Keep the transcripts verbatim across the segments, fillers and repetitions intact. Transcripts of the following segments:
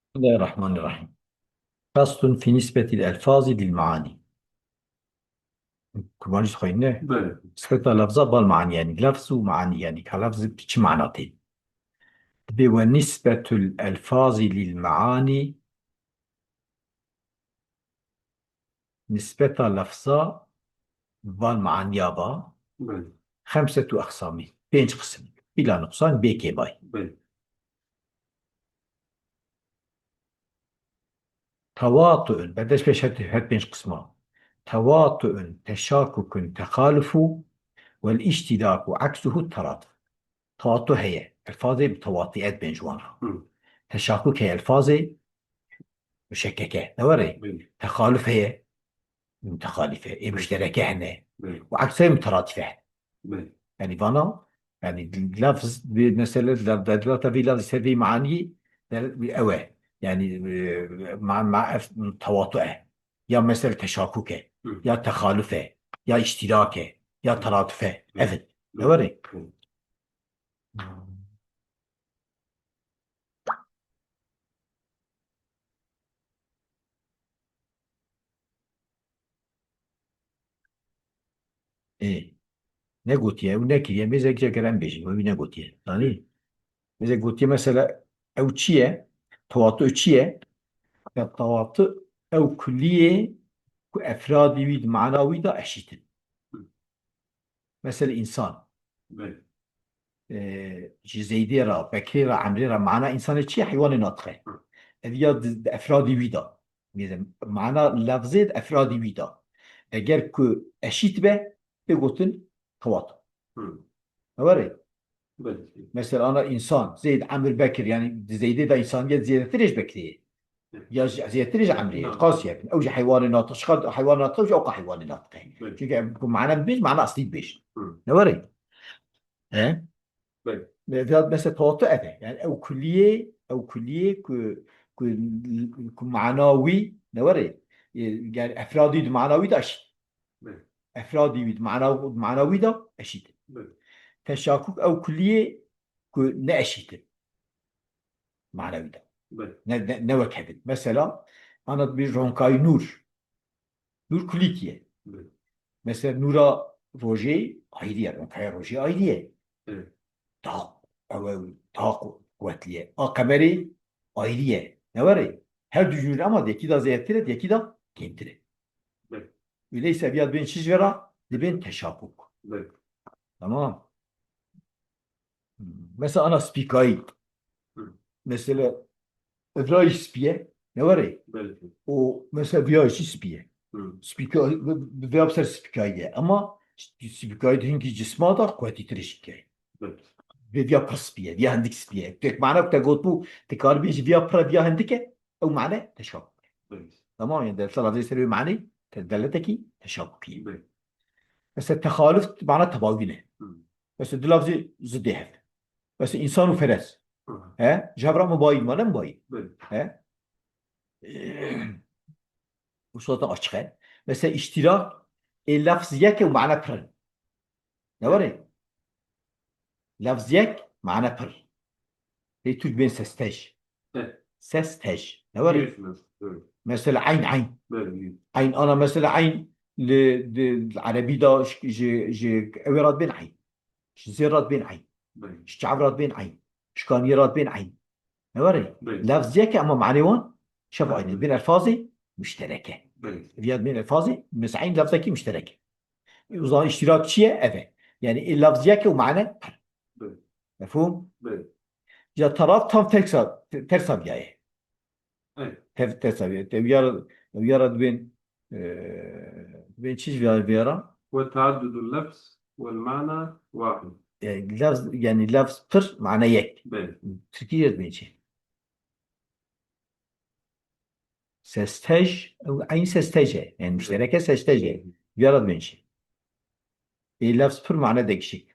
بسم الله الرحمن الرحيم. فصل في نسبة الألفاظ للمعاني. Kurmancî dixwîne? Belê. Nisbeta lefza bal manî, yanî lefz û manî, yanî ka lefz çi mana tê? Dibê: "Ve nisbetul elfazi lil maani", nisbeta lefza val maniya va, Belê. "xemsetu aqsamî", pênc qisim. Bila nuqsan, bê kêmayî. Belê. Tewatu'un, berdeş pêş her, her pênc qisma. Tewatu'un, teşakukun, texalufu, vel iştiraku, aksuhu, teratuf. Tewatu heye. Elfazê mutewatî, ez bên ji wan re. Hı. Teşakuk heye, elfazê muşekkeke. Ne were? Belê. Texaluf heye, mutexalife. Ê muştereke hene. Belê. Û aksê muteratife hene. Belê. Yani vana, yani lafz, bir mesele, la-, la-, la-, tabii lafz sebebi mani de ew e. Yani, e, ma, ma, ef-, tewatu e. Ya mesele teşakuk e. Hı. Ya texaluf e. Ya iştirak e. Ya teratuf e. Hı. Evet. Hı. Ne were? Hı. Ê, negotiye, ew nekiriye, mêzek jê kerem bêjin, wî negotiye. Zanî? Mêzek gotiye mesela, ew çi ye? Tewatu çi ye? Ya tewatu ew kuliyê ku efradî wî di mana wî de eşîtin. Mesela însan. Belê. Ee, ji Zeydê re, Bekrê re, Emrê re mana însanê çi ye? Heywanê natiqe. Hı. Ev ya di, di efradî wî de. Bêje, mana lefzê di efradî wî de. Eger ku eşît be, tê gotin tewatu. Hı. Ne were? Belê. Mesela ana însan, Zeyd, Emr, Bekir, yani di Zeydê de însaniyet zêdetir ê ji Bekirê ye. Ya ji, zêdetir ê ji Emrê ye. Na. Qas ye. Ew ji heywanê natiq, ji xwe heywanê natiq, ew ji ewqa heywanê natiq e. Belê. Çünkü em, ku mana dibêj, mana aslî dibêj. Hı. Ne were? He? Belê. Me-, veyahut mesela tewatu ev e. Yani ew kuliyê, ew kuliyê ku, ku, ku mana wî, ne were? E, yani efradî di mana wî de eşît. Belê. Efradî wî di mana, mana wî de eşît. Belê. Teşakuk ew kuliyê ku ne eşît. Mana wî de. Belê. Ne, ne, ne wek hevin. Mesela, ana bir ronkayî nûr. Nûr kulîtî ye. Belê. Mesela nûra rojê ayrî ye, ronkaya rojê ayrî ye. Evet. Daha, ew, ew, daha ku-, kuvvetli ye. A qemerê ayrî ye. Ne were? Her du nûr ama yekî de zêdetir e, yekî de kêmtir e. Belê. Öyleyse viya dibên çi ji vera? Dibên teşakuk. Belê. Tamam. Mesela ana spîkayî. Hı. Mesela evra jî spî ye. Ne were? Belê. O mesela viya jî spî ye. Hı. Spîka-, bi, bi viya ser spîkayî ye. Ama spîkayî di hingî cisma da kuvvetîtir e ji spîkayî. Belê. Vê viya pir spî ye, viya hindik spî ye. Tek mana ku te gotbû, te karibî ji viya pir e, viya hindik e, ew mane teşakuk e. Belê. Tamam, yani devlet lazê ser wê manê, te devletekî teşakukî ye. Belê. Mesela texaluf mana tebawî ne. Hı. Mesela di lafzê zidê hev. Mesela însan û ferez. Hı. He? Ji hev re mibayîn ma ne mibayîn. Belê. He? Û sotan açık e. Mesela iştirak, ê lafz yek e û mana pir in. Ne were? Lafz yek, mana pir. Pê Türk bên sestej. Evet. Sestej. Ne were? Yüz mes-, evet. Mesela eyn, eyn. Belê, yüz. Eyn, ana mesela eyn li, di, di Erebî de ji, ji, ji ewê re dibên eyn. Ji zêr re dibên eyn. Belê. Ji çav re dibên eyn. Ji kaniyê re dibên eyn. Ne were? Belê. Lafz yek e ama manê wan şev Belê. Eyn e. Dibên elfazê muştereke. Belê. Viya dibên elfazê, mesela eyn lafzekî muşterek e. O zaman iştirak çi ye? Ev e. Yani ê lafz yek e û mane pir. Belê. Mefhûm? Belê. Ya taraf tam tersa, te-, tersa viya ye. Evet. Tev-, tersa viya. Te viya ra, viya ra dibên, e, dibên çi viya, viya ra? Ve taaddudul lafz vel mana wahid. E, lafz, yani lafz pir, mana yek. Belê. Tirkî ye dibên çi? Sestej, eyn sestej e. Yani muştereke sestej e. Hı. Viya ra dibên çi? Ê lafz pir mane dekişik.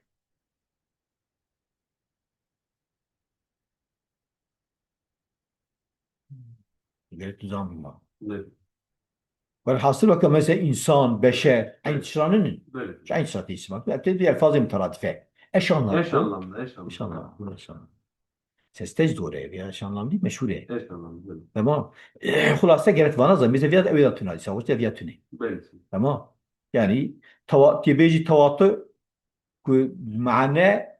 Gerek tu zanî ma. Evet. Velhasil weke mesela însan, beşer, eyn tişranin in. Belê. Ji eyn tişra tê îsmat. Ev tê bir elfazê muteradife. Eş anlamda. Eş anlamda, eş anlamda. Eş anlamda. Eş anlamda. Seste jî zor e, ya şanlandî meşhûr e. Evet, anladım. Tamam. Xulase geret vana zanî. Mesela viya ew da tuna, dîsa wextê viya tune. Belki. Tamam. Yani, tewa-, tê bêjî tewatu ku mane,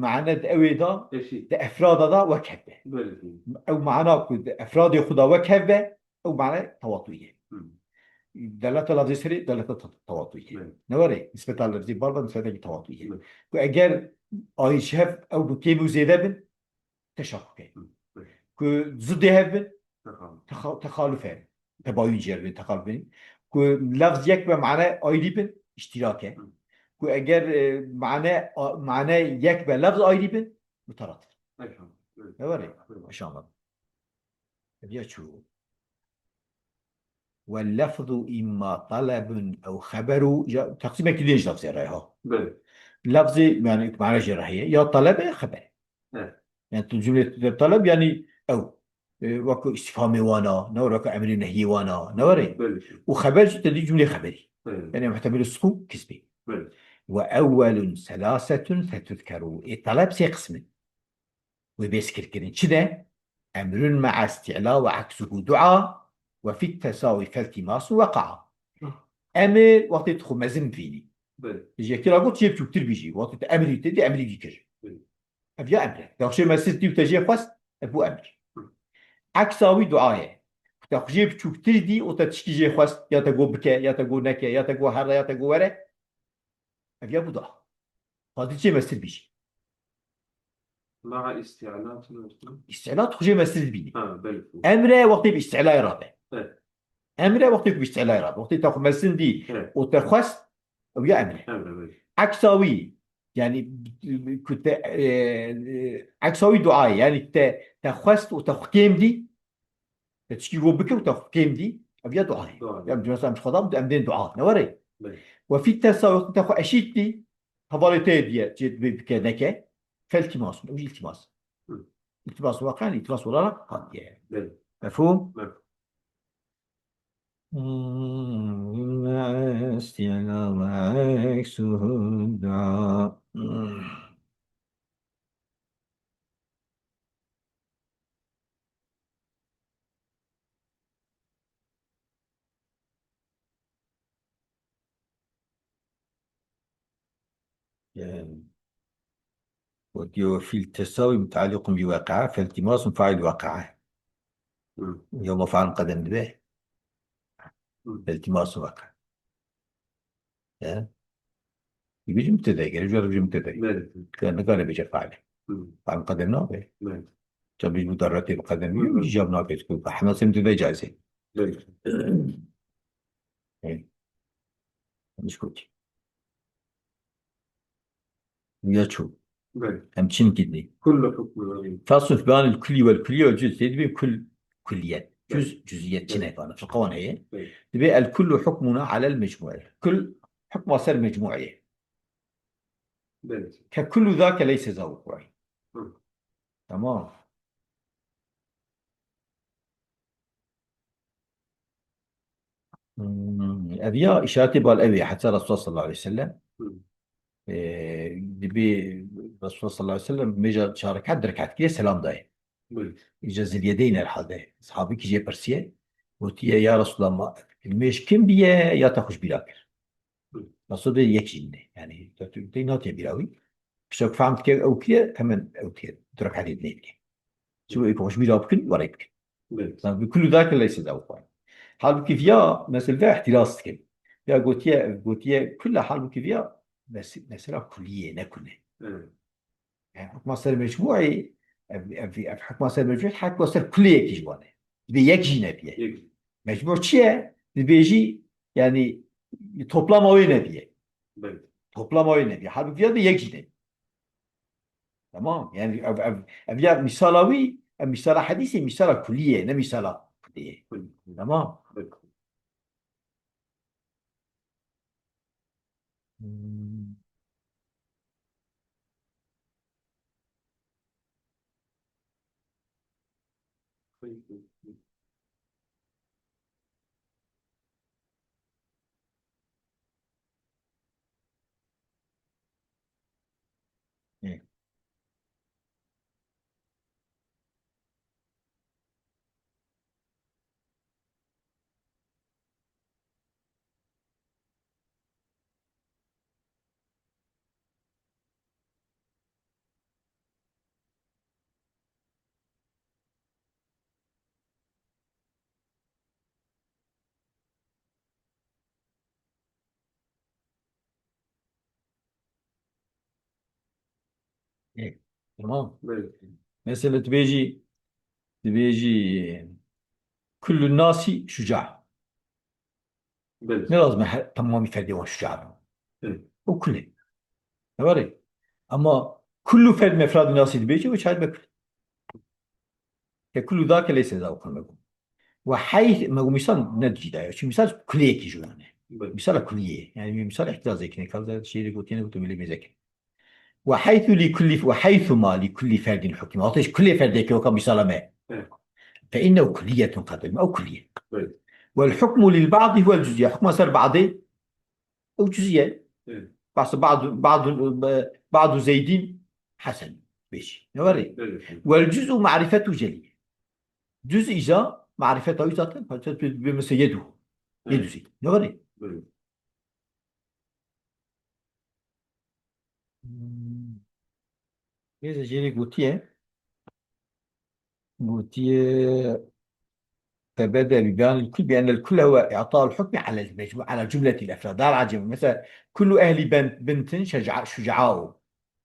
mane di ewê da, Eşî. Di efrada da wek hev be. Belki. Ew mana ku di efradê xwe da wek hev be, ew mane tewatû ye. Hı. Deleta lafzê serê, deleta te-, tewatû ye. Belki. Ne were? Nisbeta lafzê bar ve nisbetekî tewatû ye. Belki. Ku eger ayî ji hev ew bi kêm û zêde bin, teşakuk e. Hı. Belki. Ku zidê hev bin, Texa- texa-, texaluf e. Tebayûn jî ev bin, texaluf bin. Ku lafz yek ve mane ayrî bin, iştirak e. Hı. Ku eger, e, mane, a, mane yek ve lafz ayrî bin, mutaratîf. Belki. Evet. Ne were? Belki. Eşandan. Ev ya çû. Wellefzu imma talebun ew xeberu, ya teqsîmekî din ji lafzê re ha. Belê. Lafzê, yani, mana jê re heye. Ya taleb e, xeber e. Evet. Yani, tu cümle taleb, yani, ew. E, wek îstîfhamê wana, ne were, wek emrê nehyê wana, ne were? Belê. Û xeber jî te dî cümlê xeberî. Evet. Yani, muhtemel sidqû kizbî. Belê. Ve ewwelun selasetun fetuzkeru. E, taleb sê qism in. Wê bê zikirkirin. Çi de? Emrun me'a isti'la ve aksuhu dua ve fit tesawi feltimasu veqa'a. Hı. Emir, wextê tu xwe mezin bivînî. Belê. Ji yekî re got, tu jê biçûktir bî jî. Wextê tu emrî te dî, emrî vî kir. Belê. Ev ya emr e. Te xwe jê mezin dî û te jê xwest, ev bû emir. Hı. Eksa wî dua ye. Te xwe jê biçûktir dî û te tişkî jê xwest, ya te got bike, ya te got neke, ya te got here, ya te got were. Ev ya bû dua. Xwedî çê mestir bî jî. Ma'a isti'la tu ne? Îstîla tu xwe jê mestir dibînî. Ha, belê. Emre wextê bi îstîlayê rabe. Evet. Emre wextê ku bi îstîlayê rabe. Wextê te xwe mestin dî Evet. û te xwest, ew ya emre. Emre, belê. Eksa wî, yani, ku te, e, e, eksa wî dua ye. Yani te, te xwest û te xwe kêm dî, Te tişkî got bike û te xwe kêm dî, ev ya dua ye. Dua ye. Ya, mesela, em ji Xweda em dên dua, ne were? Belê. We fî tesa, wextê te xwe eşît dî, hevalê te diye, cê dibê bike neke, feltimasun, ew jî îltimas. Hı. Îltimas weqan, îltimas olarak hatiye. Belê. Mefhûm? Mefhûm. Hmm, isti'la ve eksuhu dua. Hmm. Yani, gotiye, "Fîl tesawî mutaliqun bi waqi'a, feltimasun fail waqi'a." Hı. Yewme fail muqedem dibe. Hı. Feltimasun waqi'a. He? Dibêjim mübtedayê, gerek jî dibêjim mübtedayê. Belê. Ka-, nikare bêje failê. Hı. Fail muqedem nabe. Belê. Ca bêjî mudarretê muqedem Hı hı. bêjî cevap nake. Çünkü hema sê mübtedayê caizê. Belê. He. Yanlış gotiye. Ya çû. Belê. Em çin kidnî. Kullu hukmu. Fasl fi beyanil kulli vel kulliye vel cüz. Tê dibê kul kulliyet. Belê. Cüz, cüziyet çi Belê. ne kana. Fiqhan heye. Belê. Dibê el kullu hukmuna alel mecmu'i. Kul hukma ser mecmu'ê. Belê. Ke kullu zâke leyse za vuku'i. Hı. Tamam. Hmm, ev ya îşaretê bal ev ê, heta Resulullah sallallahu aleyhi ve sellem. Hı. Ee, dibê Resulullah sallallahu aleyhi ve sellem mêja çar rekat, di rekat kiriye selam daye. Belê. Îca Zilyedeyn herhalde. Sahabîkî jê pirsiye. Gotiye, "Ya Resulallah, ma mêj kim biye ya te xwe ji bîra kir?" Hı. Resulullah bê yek jî nîne. Yani, te, te, te natiye bîra wî. Pişta ku fehm dike ew kiriye, hemen ew kiriye. Du rekatê dinê bike. Çi wê xwe ji bîra bikin, werê bikin. Evet. Zaten bi kullu zâke leyse za vuku'i. Halbuki viya, mesela, viya ihtiras dikin. Ya gotiye, gotiye kulla, halbuki viya mes-, mesela kulliye, ne kulle. Evet. Yani hukma ser mecmu'ê, ev, ev, ev hukma ser mecmu'ê, hukma ser kulliyekî ji wan e. Dibê yek jî nebiye. Yek. Mecmu çi ye? Dibêjî, yani, toplama wê nebiye. Belê. Toplama wê nebiye. Halbuki ya da yek jî nebiye. Tamam. Yani ev, ev, ev ya misala wî, ev misala hedîsê, misala kulî ye, ne misala kutê ye. Kulî. Tamam. Belê. Hmm. Ê. Ê, tamam. Belê. Mesela dibêjî, dibêjî, "Kullu nasi şuca." Belê. Ne lazim e her, tamamî ferdê wan şuca bin. Belê. O kulê. Ne var ê? Ama kullu ferd mefrad nasi dibêjî, o çay be kulê. Ke kullu dake leyse za okun mekum. Ve hayth, mekum misal ne cîda ya. Çünkü misal kuliyekî jû yani. Belê. Misala kuliyê. Yani misal ihtiraz ekine. Kalda şeyde gotiyene gotu milli mezek. Ve haythu li kulli, ve haythuma li kulli ferdin hukima. Ateş kulli ferdeke o kam misala me. Evet. Fe innehu kulliyetun qadîme. O kulliye. Evet. Vel hukmu lil ba'di huvel cüz'iye. Hukma ser ba'di o cüz'iye. Evet. Ba'du, ba'du, ba'du, ba'du Zeydin Hasan. Beş. Ne var ya? Evet. Vel cüz'u ma'rifetu celiye. Cüz iza, ma'rifeta iza zaten, parça bir, bir mesela yedu. Evet. Yedu Zeyd. Ne var ya? Evet. Hmm. Neyse, jêrê gotiye. Gotiye, "Febede bi beyanil kul bi enel kul huve i'ta'ul hukmi alel mecmu-, ala cumletil efrad." Dar acem. Mesela, "Kullu ehli ben-, bintin şeca-, şuca'u."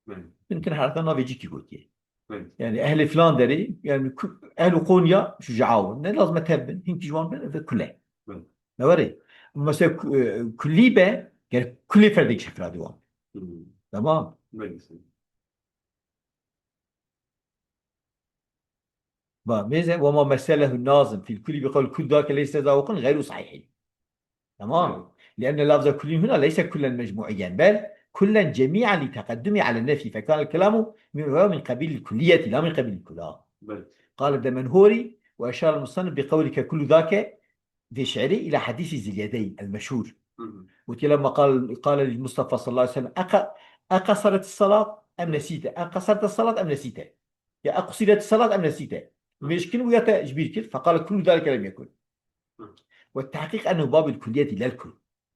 Hı. Bintin harita navê cîkî gotiye. Hı. Yani ehli filan derê, yani ku-, ehli Konya şuca'u. Ne lazim e tev bin, hinkî ji wan bin, ve kule. Hı. Ne var ê? Mesela ku-, e, kulî be, yani kulê ferdek şefra diwan. Hı. Tamam. Belê. Ba, mêze, "Ve ma meselehu nazim fil kulli bi qawli kul dake leyse za okun gayru sahihî." Tamam. Evet. Lianne lafza kulli huna leyse kullen mecmu'iyen, bel kullen cemi'an li teqeddumi ala nefi, fekânel kelamu min, ve min qabilil kulliyeti, la min qabilil kula. Evet. Qale Demenhori ve eşarel musannif bi qawli ke kullu dake fi şi'ri ila hadisi Zilyedeyn el meşhur. Hı hı. Gotiye, "Lemma qal-, qale lil Mustafa sallallahu aleyhi ve sellem, eqa-, eqasaret salat em nesîte? Eqasaret salat em nesîte? Ya eqsiret salat em nesîte?" Mêşkin û ya te ji bîr kir, feqale kullu zalike lem yekun. Hı. Ve tahqiq ennehu babil kulliyeti lel kul.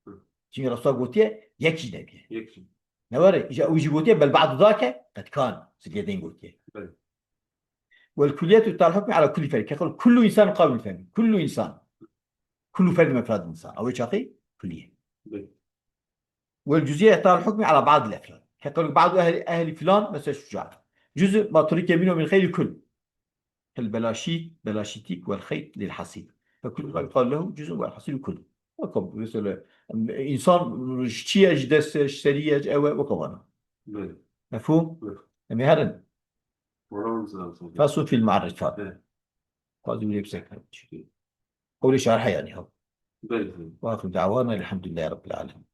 Hı. Çünkü Resulullah gotiye, yek jî nebiye. Yek jî. Ne were? Îja ew jî gotiye, "Bel ba'du zake qed kan." Zilyedeyn gotiye. Belê. Vel kulliyetu tal hukmi ala kulli ferdin. Ke qul kullu insan qabil ferdin. Kullu insan. Kullu ferdin mefrad insan. Ew çaxî kulliye. Belê. Vel cüz'iye tal hukmi ala ba'dil efrad. Ke qul ba'du ehli, ehli filan, mesela şuca. Cüz'ü ma turike minhu min xeyri kul. Kal belaşît, belaşîtîk vel xeyt lil hasil. Fe kullu ma yuqal lehu cüz'ün vel hasilu kullu. Weke mesela, insan ji çi ye, ji dest e, ji serî ye, ji ew e, weke wana. Belê. Mefhûm? Belê. Em ê herin. Wara wisa. Faslun fil ma'rifat. Evet. Xwazî wî bisekine. Qewlê şarih e yani, ha. Belê. Ve ahiru da'wana elhamdülillahi rabbil alemin.